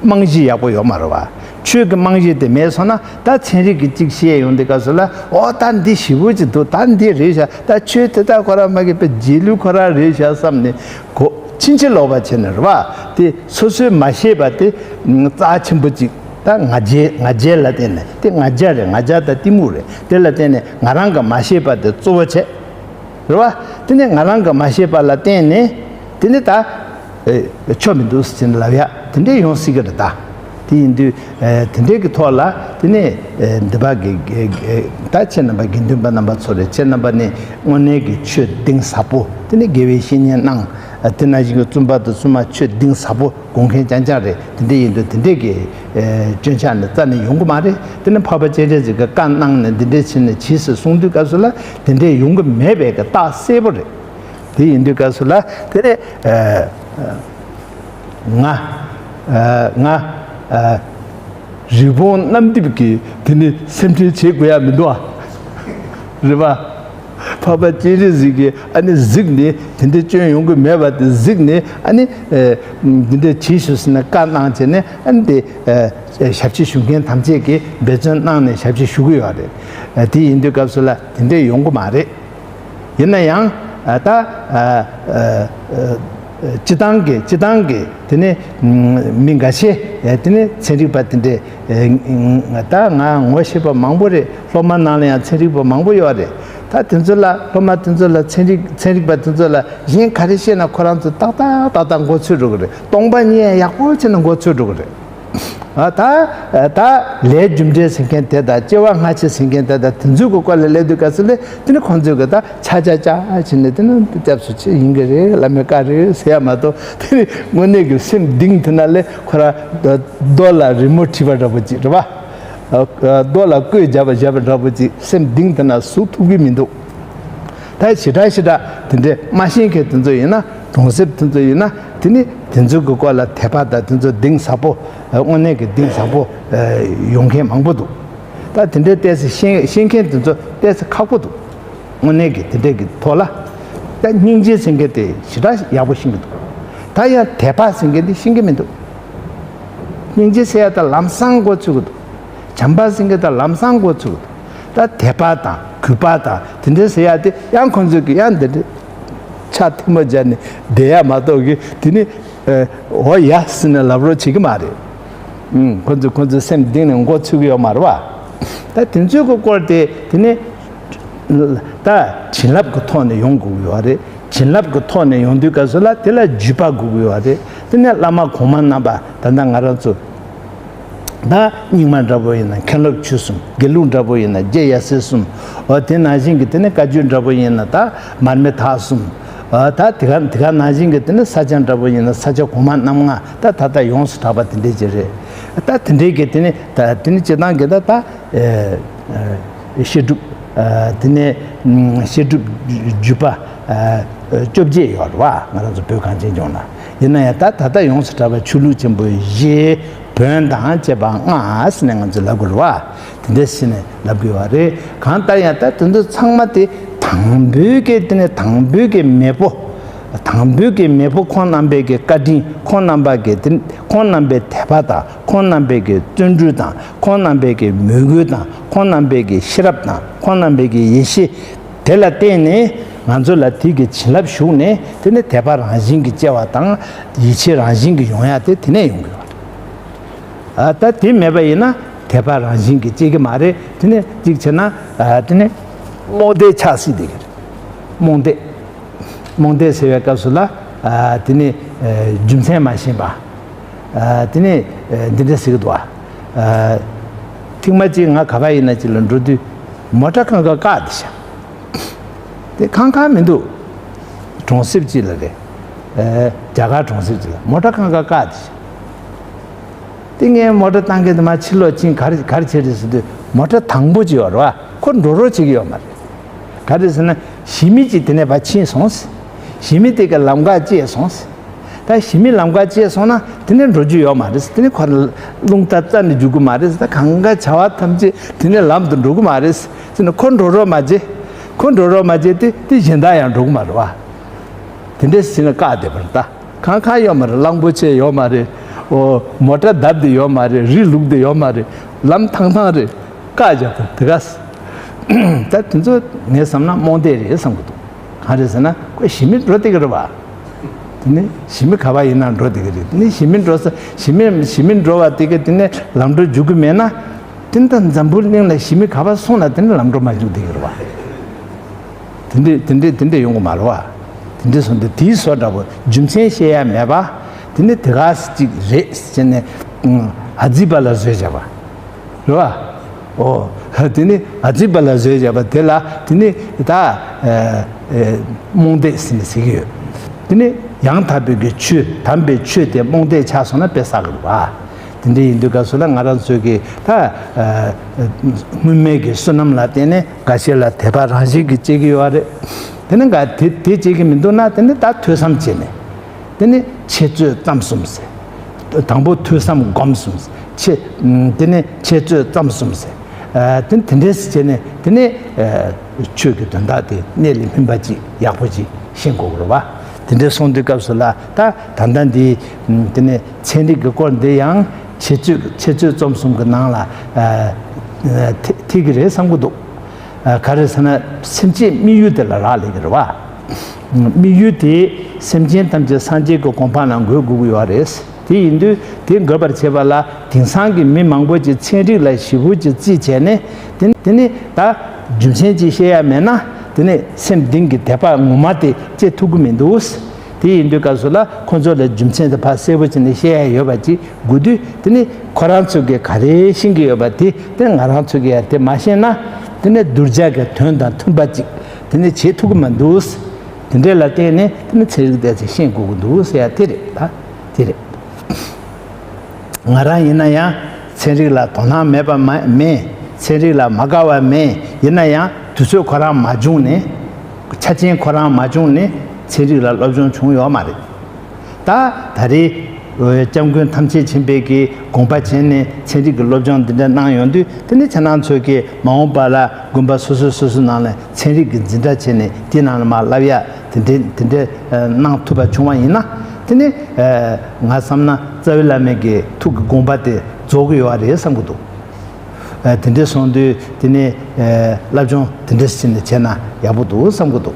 རྨང་གཞི་ཡག་པོ་ཡོད་མ་རེད་བ། ཆོས་ཀྱི་རྨང་གཞི་དེ་མེད་སོང་ན། ད་ཚན་རིག་གི་གཅིག་བཤད་ཡོང་དུས་སྐབས་སུ་ལ། ཨོ་ད་འདི་ཞེ་པོ་ཅིག་འདུག། ད་འདི་རེད་ཤག། ད་ཆོས་དེ་ད་ཁོ་རང་མ་གི་པའི་རྗེས་ལུས་ཁོ་རང་རེད་ཤག་བསམ་ནས་གོ་ཕྱིན་ཅི་ལོག་པ་བྱས་ནས་རེད་བ། དེ་སོ་སོས་མ་ཤེས་པ་དེ་རྩ་ཆེན་པོ་ཅིག། ད་ང་རྒྱལ་ང་རྒྱལ་ལ་བརྟེན་ནས། དེ་ང་རྒྱལ་རེད། ང་རྒྱལ་དང་གཏི་མུག་རེད། དེ་ལ་བརྟེན་ནས་ང་རང་གི་མ་ཤེས་པ་དེ་གཙོ་བོ་བྱས། རེད་བ། དེ་ནས་ང་རང་གི་མ་ཤེས་པ་ལ་བརྟེན་ནས། དེ་ནས་ད་ཨེ་ཆོ་མི་འདུག་ཟེར་ནས་ལབ་ཡ་དེ་འདྲས་ཡོང་སྲིད་ཀྱི་རེད་ད། དེ་ཡིན་དུས་ཨེ་དེ་འདྲས་ཀྱི་ཐོག་ལ་དེ་ནས་ཨེ་འདི་པ་གི་ཨེ་ཨེ་ད་ཁྱེད་རྣམ་པ་དགེ་འདུན་པ་རྣམ་པ་ཚོ་རེད། ཁྱེད་རྣམ་པ་ནས་དངོས་གནས་ཀྱི་ཆོས་གཏིང་ཟབ་པོ། དེ་ནས་དགེ་བའི་བཤེས་གཉེན་གནང་། ཨ་དེ་ནང་བཞིན་གྱི་བཙུན་པ་དང་བཙུན་མ་ཆོས་གཏིང་ཟབ་པོ་དགོངས་མཁན་རྐྱང་རྐྱང་རེད། དེ་འདྲས་ཡིན་དུས་དེ་འདྲས་ཀྱི་ཨེ་སྐྱོན་ཆ་ནི་རྩ་ནས་ཡོང་གི་མ་རེད། དེ་ནི་འཕགས་པ་སྤྱན་རས་གཟིགས་ཀྱིས་བཀའ་གནང་ནས་འདི་འདྲས་བྱས་ནས་བྱིས་སུ་གསུངས་དུས་སྐབས་སུ་ལ་དེ་འདྲས་ཡོང་གི་མེད་པའི་གི་རྟགས་གསལ་པོ་རེད། དེ་ཡིན་དུས་སྐབས་སུ་ལ་དེ་ནས་ཨེ་ང་ཨེ་ང་ཨེ་རི་བོང་གནམ་རྡིབ་ཀྱི་དེ་ནི་སེམས་ཁྲལ་བྱེད་དགོས་ཡ་མི་འདུག་ཨ། རེད་པ། འཕགས་པ་སྤྱན་རས་གཟིགས་ཀྱིས་ཨ་ནི་གཟིགས་ནས། དེ་འདྲའི་སྐྱོན་ཡོང་གི་མེད་པ་དེ་གཟིགས་ནས། ཨ་ནི་ཨེ་འདི་འདྲའི་བྱིས་སུ་ཟེར་ནས་བཀའ་གནང་བྱས་ནས། ཨ་ནི་དེ་ཨེ་ཞབས་ཕྱི་ཞུ་མཁན་ཐམས་ཅད་ཀྱིས་འབད་བརྩོན་གནང་ནས་ཞབས་ཕྱི་ཞུ་གི་ཡོད་རེད། ཨེ་དེ་ཡིན་དུས་སྐབས་སུ་ལ་དེ་འདྲའི་ཡོང་གི་མ་རེད། ཡིན་ན་ཡང་ཨ་ད་ཨ་ཨ་ སྤྱི་བཏང་གི་སྤྱི་བཏང་གི་དེ་ནས་མི་འགའ་ཤས་དེ་ནས་ཚན་རིག་པ་དེ་འདྲས་ད་ང་ངོ་ཤེས་པ་མང་པོ་རེད། སློབ་མ་ནང་ལ་ཡང་ཚན་རིག་པ་མང་པོ་ཡོད་རེད། ད་དེ་ཚོ་ལ་སློབ་མ་དེ་ཚོ་ལ་ཚན་རིག་ཚན་རིག་པ་དེ་ཚོ་ལ་གཞན་ག་རེ་བཤད་ན་ཁོ་རང་ཚོ་ཏག་ཏག་ཏག་ཏག་མགོ་ཚོས་འགྲོ་གི་རེད། སྟོང་པ་ཉིད་ཡག་པོ་བྱས་ན་མགོ་ཚོས་འགྲོ་གི་རེད། ཨ་ད་ད་ལས་རྒྱུ་འབྲས་ཟེར་མཁན་དེ་དང་སྐྱེ་བ་སྔ་ཕྱི་ཟེར་མཁན་དེ་དང་དེ་ཚོའི་གི་སྐོར་ལ་སླེབས་དུས་སྐབས་སུ་ལས་དེ་ནི་ཁོང་ཚོས་གི་ད་ཆ་ཆ་ཆ་བྱས་ནས་དེ་ནི་སྐྱབས་སུ་མཆི་ཡིན་གི་རེད། བླ་མའི་བཀའ་རེད་ཟེར་ཡ་མ་གཏོགས་དེ་ནི་དངོས་གནས་ཀྱི་སེམས་གཏིང་དེ་ན་ལས་ཁོ་ར་རྡོ་ལ་རི་མོ་བྲིས་པ་འདྲ་པོ་ཅིག་རེད་པ། རྡོ་ལ་བརྐོས་བརྒྱབ་པ་བརྒྱབ་པ་འདྲ་པོ་ཅིག་སེམས་གཏིང་དེ་ན་ཟུག་ཐུབ་ཀྱི་མི་འདུག་ད་ཞེ་དྲག་ཞེ་དྲག་དེ་འདྲའི་མ་ཤེས་མཁན་དེ་ཚོ་ཡིན་ན། གྲོང་གསེབ་དེ་ཚོ་ཡིན་ན། དེ་ནི་དེ་ཚོའི་གི་སྐོར་ལ་དད་པ་དང་དེ་ཚོ་གཏིང་ཟབ་པོ། དངོས་གནས་ཀྱི་གཏིང་ཟབ་པོ་ཡོང་མཁན་མང་པོ་འདུག་ད་དེ་འདྲའི་ཏོག་ཙམ་ཤེས་ཤེས་མཁན་དེ་ཚོ་ཏོག་ཙམ་ཁག་པོ་འདུག་དངོས་གནས་ཀྱི་དེ་འདྲའི་གི་ཐོག་ལ། ད་སྙིང་རྗེ་ཟེར་མཁན་དེ་ཞེ་དྲག་ཡག་པོ་ཤེས་ཀྱི་འདུག་ད་ཡང་དད་པ་ཟེར་མཁན་དེ་ཤེས་ཀྱི་མི་འདུག་སྙིང་རྗེ་ཟེར་ཡ་ད་ལམ་སང་མགོ་ཚོས་ཀྱི་འདུག་བྱམས་པ་ཟེར་མཁན་ད་ལམ་སང་མགོ་ཚོས་ཀྱི་འདུག་ད་དད་པ་དང་གུས་པ་དང་དེ་འདྲ་ཟེར་ཡ་དེ་ཡང་ཁོང་ཚོས་ཀྱི་ཡང་འདི་འདྲ་ཕྱག་ཐལ་མོ་སྦྱར་ནས་བསྡད་ཡ་མ་གཏོགས་ཀྱི་དེ་ནི་ཨོ་ཡ་ཟེར་ནས་ལབ་རོགས་བྱེད་ཀྱི་མ་རེད། ཨུམ། ཁོང་ཚོས་ཁོང་ཚོའི་སེམས་གཏིང་ནས་མགོ་ཚོས་ཀྱི་ཡོད་མ་རེད་བ། ད་དེ་ཚོའི་གི་སྐོར་དེ་དེ་ནི་ད་བྱིན་རླབས་ཀྱི་ཐོག་ནས་ཡོང་དགོས་ཀྱི་ཡོད་རེད། བྱིན་རླབས་ཀྱི་ཐོག་ནས་ཡོང་དུས་སྐབས་སུ་ལ་དེ་ལ་བརྒྱུད་པ་དགོས་ཀྱི་ཡོད་རེད། དེ་ནས་བླ་མ་གོང་མ་རྣམ་པ་ད་ལྟ་ང་རང་ཚོ། ད་རྙིང་མ་འདྲ་པོ་ཡིན་ན་མཁན་སློབ་ཆོས་གསུམ། དགེ་ལུགས་འདྲ་པོ་ཡིན་ན་རྗེ་ཡབ་སྲས་གསུམ། འོ་དེ་ནང་བཞིན་གྱི་དེ་ནི་བཀའ་བརྒྱུད་འདྲ་པོ་ཡིན་ན་ད་མར་མེ་མཐའ་གསུམ། འོ་ད་དེ་ག་དེ་ག་ནང་བཞིན་གྱི་དེ་ནི་ས་སྐྱ་འདྲ་པོ་ཡིན་ན་ས་སྐྱ་གོང་མ་རྣམ་ལྔ། ད་ད་ལྟ་ཡོངས་སུ་གྲགས་པ་དེ་འདྲས་ཅིག་རེད། ད་དེ་འདྲས་ཀྱི་དེ་ནི་ད་དེ་ནི་སྤྱིར་བཏང་གི་ད་ད་ཨེ་ཨེ་བཤད་སྒྲུབ། ཨ་དེ་ནས་ཨུམ་བཤད་སྒྲུབ་བརྒྱུད་པ་ཨ་བཅོ་བརྒྱད་ཡོད་རེད་བ། ང་རང་ཚོ་བོད་གངས་ཅན་ལྗོངས་ལ། ཡིན་ན་ཡང་ད་ད་ལྟ་ཡོངས་སུ་གྲགས་པའི་ཆོས་ལུགས་ཆེན་པོ་བཞི། བོན་དང་བཅས་པ་ལྔ་ཟེར་ནས་ང་ཚོས་ལབ་དགོས་རེད་བ། དེ་འདྲ་ཟེར་ནས་ལབ་དགོས་བ་རེད། གང་ལྟར་ཡང་ད་དེ་ཚོ་ཚང་མ་དེ་དང་པོའི་གི་དེ་ནས་དང་པོའི་གི་མེས་པོ། དང་པོའི་གི་མེས་པོ་ཁོང་རྣམ་པའི་གི་བཀའ་དྲིན། ཁོང་རྣམ་པ་གི་དེ་ཁོང་རྣམ་པའི་དད་པ་དང་། ཁོང་རྣམ་པའི་གི་བརྩོན་འགྲུས་དང་། ཁོང་རྣམ་པའི་གི་མོས་གུས་དང་། ཁོང་རྣམ་པའི་གི་ཤེས་རབ་དང་། ཁོང་རྣམ་པའི་གི་ཡེ་ཤེས། དེ་ལ་བརྟེན་ནས་ང་ཚོ་ལ་དེ་གི་བྱིན་རླབས་ཞུགས་ནས། དེ་ནི་དད་པ་རང་བཞིན་གྱིས་སྐྱེ་བ་དང་། ཡིད་ཆེས་རང་བཞིན་གྱིས་ཡོང་ཡ་དེ་དེ་ནས་ཡོང་གི་ཡོད་རེད། ཨ་ད་དེ་མེད་པ་ཡིན་ན་དད་པ་རང་བཞིན་གྱིས་སྐྱེ་གི་མ་རེད། དེ་ནི་གཅིག་བྱས་ན་ཨ་དེ་ནི་རྨོངས་དད་ཆགས་སྲིད་བསྡད་ཀྱི་རེད། རྨོངས་དད། རྨོངས་དད་ཟེར་བའི་སྐབས་སུ་ལ་ཨ་དེ་ནི་ཨ་རྒྱུ་མཚན་མ་ཤེས་པ། ཨ་དེ་ནི་ཨ་འདི་འདྲ་ཟེར་གི་འདུག་ཨ། ཐེངས་མ་གཅིག་ང་ག་པར་ཡིན་ན་གཅིག་ལ་འགྲོ་དུས་མོ་ཊ་ཁང་ཁ་བཀག་བསྡད་ཤག་དེ་ཁང་ཁང་མི་འདུག་གྲོང་གསེབ་གཅིག་ལ་རེད། ཨ་རྒྱ་གར་གྲོང་གསེབ་གཅིག་ལ་མོ་ཊ་ཁང་ཁ་བཀག་བསྡད་ཤག་དེ་ངས་མོ་ཊ་བཏང་གི་འདུག་མ་ཕྱིར་ལོག་ཕྱིན། ག་རེ་ག་རེ་བྱས་རེད་ཟེར་དུས་མོ་ཊ་དང་པོ་གཅིག་ཡོད་རེད་བ། ཁོ་འགྲོ་རོགས་བྱེད་ཀྱི་ཡོད་མ་རེད། ག་རེ་ཟེར་ན་གཞི་མི་གཅིག་དེ་ནས་ཕར་ཕྱིན་སོང་ཟེར། གཞི་མི་དེ་ག་ལམ་ཁ་བཅད་སོང་ཟེར། ད་གཞི་མི་ལམ་ཁ་བཅད་སོང་ན་དེ་ནས་འགྲོ་རྒྱུ་ཡོད་མ་རེད་ཟེར། དེ་ནས་ཁོ་རླུང་རྟ་རྩ་ནས་རྒྱུག་གི་མ་རེད་ཟེར། ད་གང་ག་བྱ་བ་ཐམས་ཅད་དེ་ནས་ལམ་དུ་འགྲོ་གི་མ་རེད་ཟེར་ནས་ཁོ་འགྲོ་རོགས་མ་བྱེད། ཁོ་འགྲོ་རོགས་མ་བྱེད་དེ་དེ་གཞན་དག་ཡང་འགྲོ་གི་མ་རེད་བ། དེ་འདྲས་ཟེར་ནས་བཀག་བསྡད་པ་རེད། ད་གང་གང་ཡོད་མ་རེད། གླང་པོ་ཆེ་ཡོད་མ་རེད། འོ་མོ་ཊ་བརྡབས་བསྡད་ཡོད་མ་རེད། རི་ལུག་བསྡད་ཡོད་མ་རེད། ལམ་ཐང་ཐང་རེད། བཀག་བཞག་པ་དེ་ག་ཟེར། ད་དེ་ཚོ་ངས་བསམ་ན་རྨོངས་དད་རེད་བསམ་གི་འདུག་གང་རེད་ཟེར་ན་ཁོ་གཞི་མི་འགྲོ་བསྡད་ཀྱི་རེད་བ། དེ་ནི་གཞི་མི་ག་པར་ཡིན་ན་འགྲོ་བསྡད་ཀྱི་རེད། དེ་ནི་གཞི་མི་འགྲོ་ས་གཞི་མི་གཞི་མི་འགྲོ་བ་དེ་ག་དེ་ནི་ལམ་འགྲོ་རྒྱུག་གི་མེད་ན། དེ་ནི་ད་འཛམ་བུ་གླིང་ལ་གཞི་མི་ག་པར་སོང་ན་དེ་ནི་ལམ་འགྲོ་མ་རྒྱུག་བསྡད་ཀྱི་རེད་བ། དེ་འདྲས་དེ་འདྲས་དེ་འདྲས་ཡོང་གི་མ་རེད་བ། དེ་འདྲས་སོང་དུས་དེའི་བཟོ་འདྲ་པོ་རྒྱུ་མཚན་བཤད་ཡ་མེད་པ། དེ་ནི་དེ་ག་ཅིག་རེད་ཟེར་ནས་ཨ་ཙི་པ་ལ་བཟོས་བཞག་པ་རེད་བ། ཨོ། དེ་ནི་ཨ་ཙི་པ་ལ་བཟོས་བཞག་པ་དེ་ལ་དེ་ནི་ད་ཨ་ཨ་རྨོངས་དད་ཟེར་ནས་ཟེར་གྱི་ཡོད། དེ་ནི་ཡང་དག་པའི་གི་ཆོས་དམ་པའི་ཆོས་དེ་རྨོངས་དད་ཆགས་སོང་ན་དཔེ་བསགས་གི་རེད་བ། དེ་འདྲ་ཡིན་དུས་སྐབས་སུ་ལ་ང་རང་ཚོའི་གི་ད་ཨ་སྔོན་མའི་གི་བསོད་ནམས་ལ་བརྟེན་ནས་འགའ་ཤས་ལ་དད་པ་རང་བཞིན་གྱིས་སྐྱེ་གི་ཡོད་རེད། དེ་ནི་འགའ་དེ་དེ་སྐྱེ་གི་མི་འདུག་ན་དེ་ནི་ད་ཐོས་བསམ་བྱས་ནས་དེ་ནི་འཆད་རྩོད་རྩོམ་གསུམ་ཟེར། དང་པོ་ཐོས་བསམ་སྒོམ་གསུམ་ཟེར། འཆད་དེ་ནི་འཆད་རྩོད་རྩོམ་གསུམ་ཟེར། ཨ་དེ་དེ་འདྲས་བྱས་ནས་དེ་ནི་ཨ་ཆོས་ཀྱི་དོན་དག་དེ་གནད་ལ་སྨིན་པ་ཅིག་ཡག་པོ་ཅིག་ཤེས་དགོས་ཀྱི་རེད་བ། དེ་འདྲས་སོང་དུས་སྐབས་སུ་ལ་ད་ད་ལྟ་འདི་དེ་ནི་ཚན་རིག་གི་སྐོར་འདི་ཡང་འཆད་རྩོད་འཆད་རྩོད་རྩོམ་གསུམ་གྱི་ནང་ལ་ཨ་ཐེ་ཐེ་གི་རེད་བསམ་གྱི་འདུག་ཨ་ག་རེ་ཟེར་ན་སེམས་ཅན་དམིགས་ཡུལ་དེ་ལ་རག་ལས་ཀྱི་རེད་བ། དམིགས་ཡུལ་དེ་སེམས་ཅན་ཐམས་ཅད་སངས་རྒྱས་ཀྱི་གོ་འཕང་ལ་འགོད་དགོས་ཀྱི་ཡོད་རེད། དེ་ཡིན་དུས་དེ་འགོད་པར་བྱེད་པ་ལ་དེང་སང་གི་མི་མང་པོ་ཅིག་ཚན་རིག་ལ་ཞེ་པོ་ཅིག་རྩིས་བྱས་ནས། དེ་དེ་ནི་ད་རྒྱུ་མཚན་ཅིག་བཤད་ཡ་མེད་ན། དེ་ནི་སེམས་གཏིང་གི་དད་པ་ངོ་མ་དེ་སྐྱེ་ཐུབ་ཀྱི་མི་འདུག། དེ་ཡིན་དུས་སྐབས་སུ་ལ་ཁོ་ཚོ་ལ་རྒྱུ་མཚན་དེ་ཕར་གསལ་པོ་བྱས་ནས་བཤད་ཡ་ཡོད་པ་ཅིག་དགོས་དུས། དེ་ནི་ཁོ་རང་ཚོ་གིས་ག་རེ་ཤེས་ཀྱི་ཡོད་པ་དེ་དེ་ང་རང་ཚོ་གིས་ཡ་དེ་མ་ཤེས་ན། དེ་ནི་གདུལ་བྱ་གི་དོན་དང་མཐུན་པ་ཅིག་དེ་ནི་བྱེད་ཐུབ་ཀྱི་མི་འདུག། དེ་འདྲས་ལ་བརྟེན་ནས་དེ་ནི་ཚན་རིག་དེ་ཚོ་ཤེས་དགོས་ཀྱི་འདུག་ཟེར་ཡ་དེ་རེད། ད་དེ་རེད། ང་རང་ཡིན་ན་ཡང་ཚན་རིག་ལ་དོ་སྣང་མེད་པ་མ་མེད། ཚན་རིག་ལ་མ་དགའ་བ་མེད། ཡིན་ན་ཡང་དུས་ཚོད་ཁོ་རང་མ་བྱུང་ནས། ཆ་རྐྱེན་ཁོ་རང་མ་བྱུང་ནས་ཚན་རིག་ལ་སློབ་སྦྱོང་བྱུང་ཡོད་མ་རེད། ད་ད་རེས་སྐྱབས་མགོན་ཐམས་ཅད་མཁྱེན་པའི་གི་དགོངས་པ་བྱས་ནས་ཚན་རིག་གི་སློབ་སྦྱོང་འདི་འདྲ་གནང་ཡོང་དུས། དེ་ནི་ཁྱེད་རང་ཚོས་ཀྱི་མ་འོངས་པ་ལ་དགོན་པ་སོ་སོ་སོ་སོ་ནང་ལ་ཚན་རིག་གི་འཛིན་གྲྭ་བྱས་ནས་དེ་ནང་ལ་མར་བསླབ་ཡ་དེ་འདྲའི་དེ་འདྲའི་གནང་ཐུབ་པ་བྱུང་བ་ཡིན་ན། དེ་ནི་ང་བསམ་ན་རྩ་བའི་བླ་མའི་གི་ཐུགས་ཀྱི་དགོངས་པ་དེ་རྫོགས་ཀྱི་ཡོད་རེད་བསམ་གྱི་འདུག། དེ་འདྲ་སོང་དུས་དེ་ནས་བསླབ་སྦྱོང་དེ་འདྲ་ཞིག་ནས་བྱས་ན་ཡག་པོ་འདུག་བསམ་གྱི་འདུག།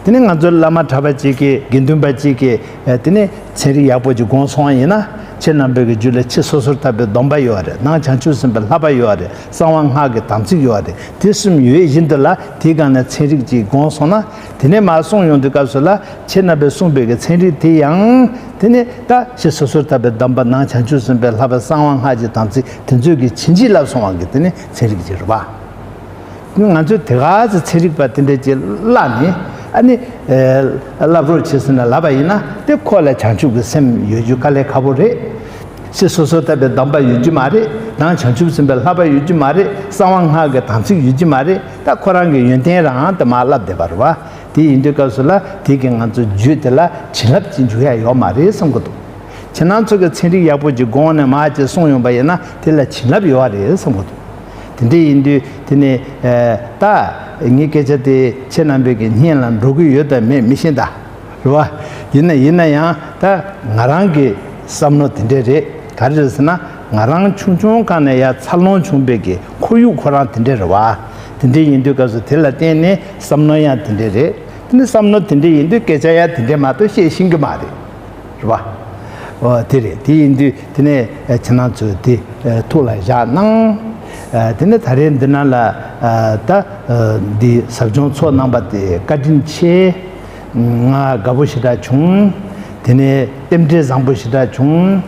དེ་ནས་ང་ཚོའི་བླ་མ་གྲྭ་པ་གཅིག་གིས་དགེ་འདུན་པ་གཅིག་གིས་དེ་ནས་ཚན་རིག་ཡག་པོ་ཅིག་དགོངས་སོང་བ་ཡིན་ན། ཁྱེད་རྣམ་པའི་གི་རྒྱུད་ལ་ཕྱི་སོ་སོར་ཐར་པའི་སྡོམ་པ་ཡོད་རེད། ནང་བྱང་ཆུབ་སེམས་དཔའི་བསླབ་པ་ཡོད་རེད། གསང་བ་སྔགས་ཀྱི་དམ་ཚིག་ཡོད་རེད། དེ་གསུམ་ཡོད་བཞིན་དུ་ལ་དེའི་སྒང་ནས་ཚན་རིག་ཅིག་དགོངས་སོང་ན། དེ་ནས་མར་གསུང་ཡོང་དུས་སྐབས་སུ་ལ་ཁྱེད་རྣམ་པས་གསུངས་པའི་གི་ཚན་རིག་དེ་ཡང་། དེ་ནས་ད་ཕྱི་སོ་སོར་ཐར་པའི་སྡོམ་པ། ནང་བྱང་ཆུབ་སེམས་དཔའི་བསླབ་པ། གསང་བ་སྔགས་ཀྱི་དམ་ཚིག་དེ་ཚོའི་གི་བྱིན་གྱིས་བརླབས་སོང་བ་གི་དེ་ནི་ཚན་རིག་ཅིག་རེད་པ། ང་ཚོས་དེ་ག་ཚོད་ཚན་རིག་པ་དེ་འདྲ་ཅིག་བསླབས་ནས། ཨ་ནི་བསླབ་རོགས་བྱེད་ཟེར་ན་ལབ་པ་ཡིན་ན། དེ་ཁོ་ལ་བྱང་ཆུབ་ཀྱི་སེམས་ཡོད་རྒྱུ་དཀའ་ལས་ཁག་པོ་རེད། ཕྱི་སོ་སོར་ཐར་པའི་སྡོམ་པ་ཡོད་རྒྱུ་མ་རེད། ནང་བྱང་ཆུབ་སེམས་དཔའི་བསླབ་པ་ཡོད་རྒྱུ་མ་རེད། གསང་བ་སྔགས་ཀྱི་དམ་ཚིག་ཡོད་རྒྱུ་མ་རེད། ད་ཁོ་རང་གི་ཡོན་ཏན་རང་དེ་མར་བསླབ་བསྡད་པ་རེད་པ། དེ་ཡིན་དུས་སྐབས་སུ་ལ་དེ་གི་ང་ཚོ་རྒྱུད་དེ་ལ་བྱིན་རླབས་ཅིག་འཇུག་ཡ་ཡོད་མ་རེད་བསམ་གྱི་འདུག། ཁྱེད་རང་ཚོ་གི་ཚན་རིག་ཡག་པོ་ཅིག་དགོངས་ནས་མར་ཅིག་གསུངས་ཡོང་པ་ཡིན་ན། དེ་ལ་བྱིན་རླབས་ཡོད་རེད་བསམ་གྱི་འདུག། དེ་འདྲ་ཡིན་དུས་དེ་ནས་ད་ངའི་སྐད་ཆ་དེ་ཁྱེད་རྣམ་པའི་གི་སྙན་ལ་འགྲོ་གི་ཡོད་དམ་མེད་མི་ཤེས་ད། རེད་པ། ཡིན་ན་ཡིན་ན་ཡང་ད་ང་རང་གི་བསམ་བློ་དེ་འདྲ་རེད། ག་རེ་རེད་ཟེར་ན། ང་རང་ཆུང་ཆུང་སྒང་ནས་ཡར་འཚར་ལོངས་བྱུང་བའི་གི་ཁོར་ཡུག་ཁོ་རང་དེ་འདྲ་རེད་པ། དེ་འདྲ་ཡིན་དུས་སྐབས་སུ་དེ་ལ་བརྟེན་ནས་བསམ་བློ་ཡང་དེ་འདྲ་རེད། དེ་ནི་བསམ་བློ་དེ་འདྲ་ཡིན་དུས་སྐད་ཆ་ཡང་དེ་འདྲ་མ་གཏོགས་བཤད་ཤེས་ཀྱི་མ་རེད། རེད་པ། འོ་དེ་རེད། དེ་ཡིན་དུས་དེ་ནས་ཁྱེད་རང་ཚོས་དེ་ཐུགས་ལ་བཞག་གནང་། དེ་ནས་ད་རེས་འདི་ནང་ལ་ད་འདི་ཟབ་སྦྱོང་ཚོགས་གནང་པ་དེ་བཀའ་དྲིན་ཆེ། ང་དགའ་པོ་ཞེ་དྲག་བྱུང་། དེ་ནས་རྟེན་འབྲེལ་བཟང་པོ་ཞེ་དྲག་བྱུང་།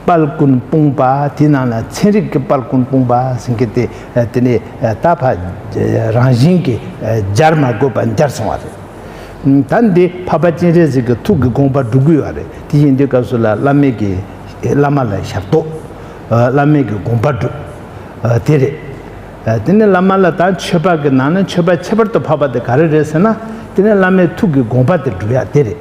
དཔལ་ཀུན་སྤུངས་པ། དེའི་ནང་ལ་ཚན་རིག་གི་དཔལ་ཀུན་སྤུངས་པ་ཟེར་མཁན་དེ། དེ་ནས་ད་ཕར་རང་བཞིན་གྱིས་སྦྱར་མ་དགོས་པར་འབྱར་སོང་བ་རེད། ད་འདི་འཕགས་པ་སྤྱན་རས་གཟིགས་ཀྱི་ཐུགས་ཀྱི་དགོངས་པ་སྒྲུབ་ཀྱི་ཡོད་རེད། དེ་ཡིན་དུས་སྐབས་སུ་ལ་བླ་མའི་གི་བླ་མ་ལ་ཞབས་ཏོག། བླ་མའི་གི་དགོངས་པ་སྒྲུབ། དེ་རེད། དེ་ནས་བླ་མ་ལ་ད་མཆོད་པ་གི་ནང་ན་མཆོད་པ་ཁྱད་པར་དུ་འཕགས་པ་དེ་ག་རེ་རེད་ཟེར་ན། དེ་ནས་བླ་མའི་ཐུགས་ཀྱི་དགོངས་པ་དེ་སྒྲུབ་ཡ་དེ་རེད།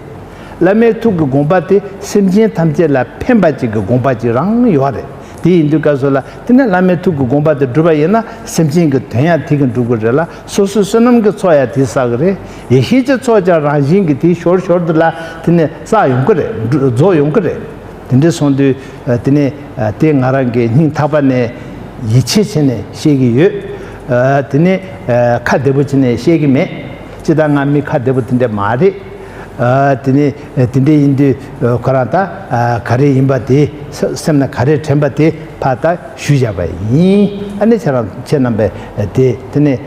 བླ་མའི་ཐུགས་ཀྱི་དགོངས་པ་དེ་སེམས་ཅན་ཐམས་ཅད་ལ་ཕན་པ་ཅིག་གི་དགོངས་པ་ཅིག་རང་ཡོད་རེད། དེ་ཡིན་དུས་སྐབས་སུ་ལ་དེ་ནས་བླ་མའི་ཐུགས་ཀྱི་དགོངས་པ་དེ་སྒྲུབ་པ་ཡིན་ན། སེམས་ཅན་གྱི་དོན་ཡང་དེ་གིས་འགྲུབ་ཀྱི་རེད་ལ། སོ་སོའི་བསོད་ནམས་ཀྱི་ཚོགས་ཡང་དེས་བསགས་ཀྱི་རེད། ཡེ་ཤེས་ཀྱི་ཚོགས་ཀྱང་རང་བཞིན་གྱིས་དེའི་ཞོར་ཞོར་དུ་ལ་དེ་ནས་བསགས་ཡོང་གི་རེད། རྫོགས་ཡོང་གི་རེད། དེ་འདྲ་སོང་དུས་དེ་ནས་དེ་ང་རང་གི་སྙིང་ཐག་པ་ནས་ཡིད་ཆེས་བྱས་ནས་བཤད་ཀྱི་ཡོད། དེ་ནས་ཁ་བདེ་པོ་བྱས་ནས་བཤད་ཀྱི་མེད། ཅི་ལྟར་ང་མི་ཁ་བདེ་པོ་དེ་འདྲ་མ་རེད། ཨ། དེ་ནས་དེ་འདྲ་ཡིན་དུས་ཁོ་རང་ད་ག་རེ་ཡིན་པ་དེ་སེམས་ལ་ག་རེ་དྲན་པ་དེ་ཕར་ད་ཞུས་བཞག་པ་ཡིན། ཨ་ནི་ཁྱེད་རང་ཁྱེད་རྣམ་པས་དེ་དེ་ནས་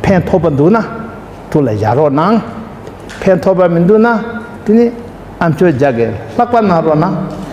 ཕན་ཐོགས་པ་འདུག་ན་ཐུགས་ལ་བཞག་རོགས་གནང་། ཕན་ཐོགས་པ་མི་འདུག་ན་དེ་ནས་ཨ་མཆོག་རྒྱ་གིས་ལྷག་པ་གནང་རོགས་གནང་།